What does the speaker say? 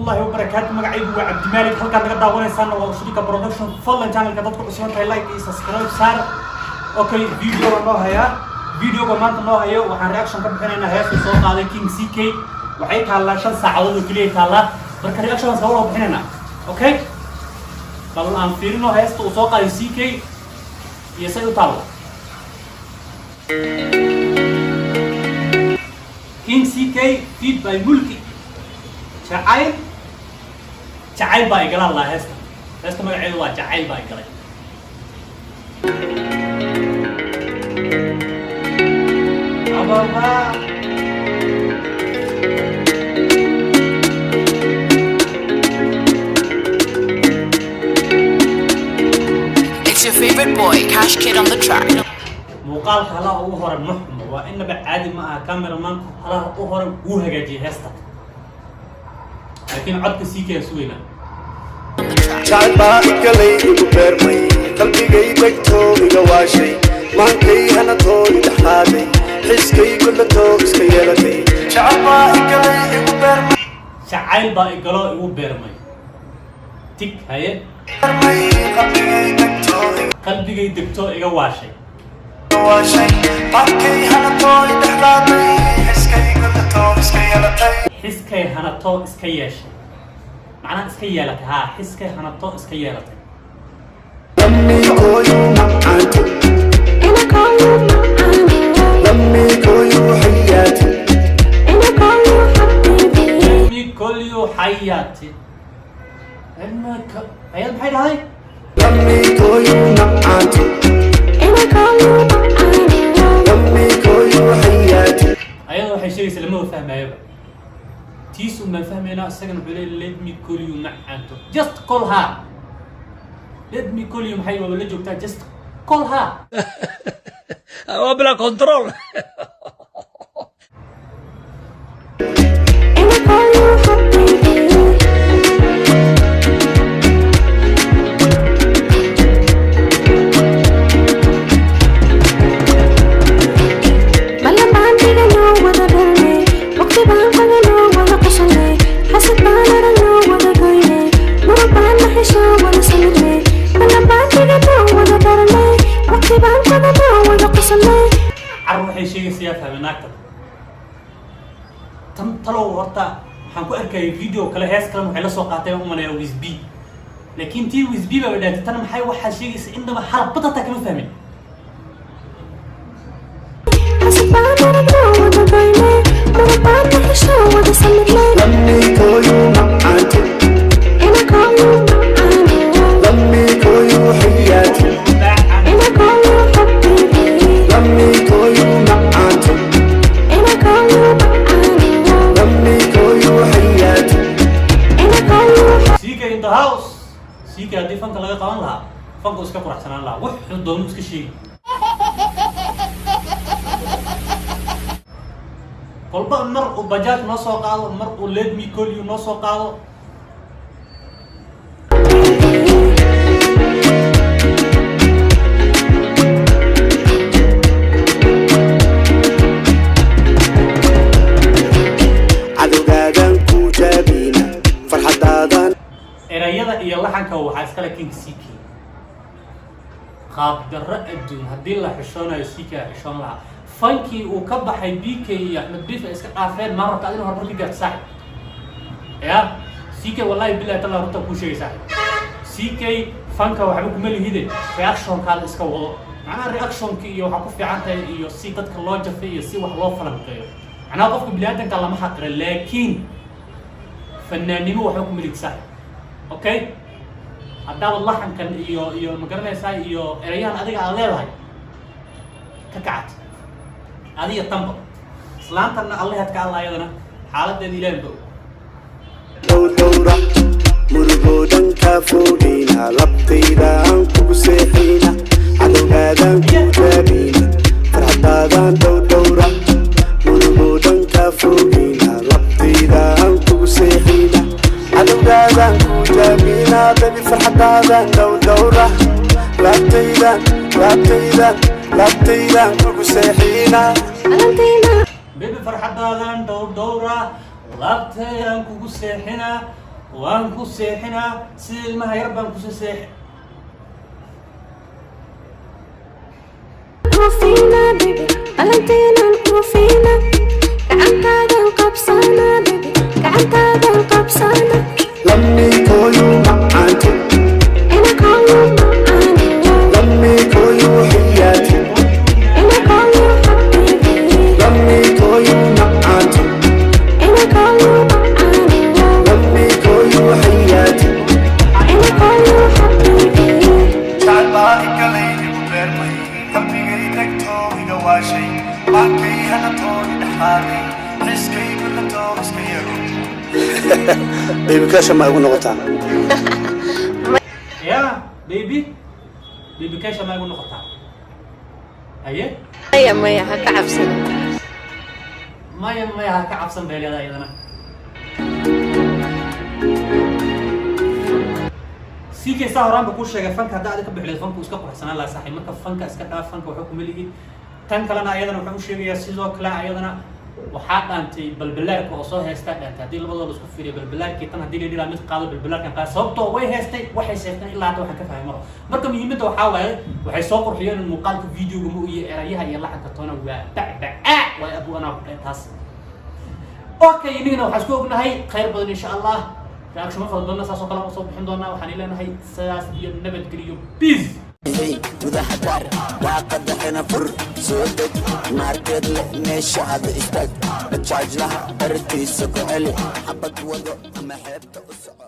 Waraxmatullaahi wabarakaatu. Magacaygu waa Cabdimaalik, halkaad naga daawanaysaana waa Ushurika Production. Fadlan channelka dadku cusban tahay like iyo subscribe saar. Okay, videoga noo hayaa, videoga maanta noo hayo, waxaan reaction ka bixinaynaa heestuu soo qaaday King CK. Waxay taallaa 5 saacadood oo keliya taallaa, marka reactions ka wada bixinaynaa. Okay, bal aan fiirino heesta uu soo qaaday CK iyo say u taallo. King CK feat by Mulki, Jacayl. Jacayl baa igala hadlaa heesta. Heesta magaceedu waa Jacayl baa igalay. Ababa. It's your favorite boy, Cash Kid on the track. Muuqaalka halaha ugu hore ma xumo, waa inaba caadi ma aha. Cameramanku halaha u hore wuu hagaajiyay heesta, laakiin codka CK aan sugaynaa. On the track. Jacayl baa igalay, igu beermay, qalbigay degtoo iga waashay, maankay hanatoo i dhexqaaday, xiskay gollatoo iska yeelatay. Jacayl baa igalay, igu beermay. Jacayl baa igalo, igu beermay, tig haye. Qalbigay degtoo iga qalbigay degtoo iga waashay. Waashay, maankay hanatoo i dhexqaaday, xiskay gollatoo iska yeelatay. Xiskay hanatoo iska yeeshay, macnaha iska yeelatay. Haa, xiskay hanatoo iska yeelatay. Let me call you macaanto. And I call you my Let me call you xayaati. And I call you habibi. Let me call you xayaati. Let me ayad maxay dhahday? Let me call you macaanto. And I call you my Let me call you xayaati. Ayada waxay sheegaysaa lamaba fahmaayaba, tiis un baan fahmaynaa. Isagana wuxuu leeyahay "Let me call you macaanto." Just call her. "Let me call you" maxay, waaba la joogtaa? Just call her. Waa bilaa control. And I call you habibi. Ballan baan dhiganoo wada dhalnay, waqti baan qadanoo wada qosolnay, xasad baan aragnoo wada goynay, murug baan la heshoo wada samirnay. Ballan baan dhiganoo wada dhalanay, waqti baan qadanoo wada qosolnay. Car, waxay sheegaysaa yaa fahmay naagta tan talow? Horta waxaan ku arkayay video kale, hees kalena waxay la soo qaateen u malaya Wisb, laakiin tii Wisb baa dhaatay. Tan maxay waxaa sheegaysa indhaba halabad hataa kama fahmin. Xasad baan aragnoo wada goynay, murug baan la heshoo wada samirnay. Let me call you macaanto. And I call you macaano. Let me call you xayaati. And I call you habibi. Let me call you macaanto. And I call you macaano. Let me call you xayaati. And I call you CK in the house. CK haddii fanka laga qaban lahaa, fanku iska quraxsanaan lahaa, wuxuu doonu iska sheegi. Kolba mar uu bajaaj noo soo qaado, mar uu "Let me call you" noo soo qaado. Habibi. Cadowgaagan ku jaabina, farxadaadan. Erayada iyo laxanka waxaa iskale King CK. Qaab darro adduun. Haddii la xishoonayo, CK a xishoon lahaa. Fankii uu ka baxay BK iyo Axmed Biif ay iska dhaafeen. Maa rabta adina horumar ka gaarto, saaxib? Ya CK, wallahi billahi talla, runta kuu sheegay, saaxib CK, fanka waxba kuma lihide, reactionkaada iska wado. Macnaha reactionki iyo waxaa ku fiican tahay iyo si dadka loo jafay iyo si wax loo falanqeeyo. Macnaha qofka biniaadanka lama xaqira, laakiin fanaannimo waxba kuma lihid, saaxib. Okay, haddaaba laxankan iyo ma garanaysaa iyo erayahan adiga aad leedahay ka kacad adiga tanba islaantanna Allaheedka Alla, ayadana xaaladeeda Ilaahi ba og. Dhowdhowra murugoo dhan kaa fogeyna, labtayda aan kugu seexayna, cadowgaadan ku jaabina, farxadaadan dhowdhowra. Murugoo dhan kaa fogeyna, labtayda aan kugu seexayna, cadowgaadan ku jaabina. Baby, farxadaadan dhowdhowra, laabtaydan, laabtaydan, laabtaydan kugu seexayna. Valentina. Baby, farxadaadan dhowr dhowra, laabtayaan kugu seexinaa. Waan ku seexinaa sida ilmaha yar baan kusi seex. Oofina baby, balanteenan oofina, gacantaadan qabsana baby, gacantaadan qabsana. Let me call you my auntie. And I call you my honey. Let me call you حياتي. And I call you habibi. Let me call you my auntie. And I call you my honey. Let me call you حياتي. And I call you habibi. Jacayl baa igalay, igu beermay, qalbigay degto, iga waashay, maankay hanatoo, i dhexqaaday, xiskay gulato, iska yeelo. Baby, kaasha ma igu noqotaa? Ya baby, baby, keesha ma igu noqotaa? Haye. Maya, maya, ha ka cabsan. Maya, maya, ha ka cabsan bay leedahay iyadana. CK saa horaan ba kuu sheegay, fanka haddaa adiga ka bixileed, fanku iska quruxsanaan lahaa, saaxiib. Marka fanka iska dhaaf, fanka waxba kuma lihid. Tan kalena ayadana waxaan u sheegayaa sidoo kale, ayadana waxaa dhaantay Balbalaarka oo soo heystaa dhaantay. Haddii labadooda la isku fiiriyo, Balbalaarkii tan haddii la yidhi mid qaado, Balbalaarkan qaado, sababtoo way heystay, waxay seefteen ilaa hadda waxaan ka fahmay maro. Marka muhiimadda waxaa waaye waxay soo qurxiyeen muuqaalka videoga ma iyo erayaha iyo laxanka toona waa bacbacaa waay abu anaa ku dhahay taas. Okay, inagana waxaan isku ognahay khayr badan, insha Allah. Reaction fara badanna saas oo kale aan usoo bixin doonaa. Waxaan ileenahay sidaas iyo nabadgeliyo, peace. Hey, gudaha daar, daaqada xina fur, soo deg, maarkeed leh meeshaada istaag, bajaajlaha bartiisa ku celi, xabad wado ama xeebta u soco.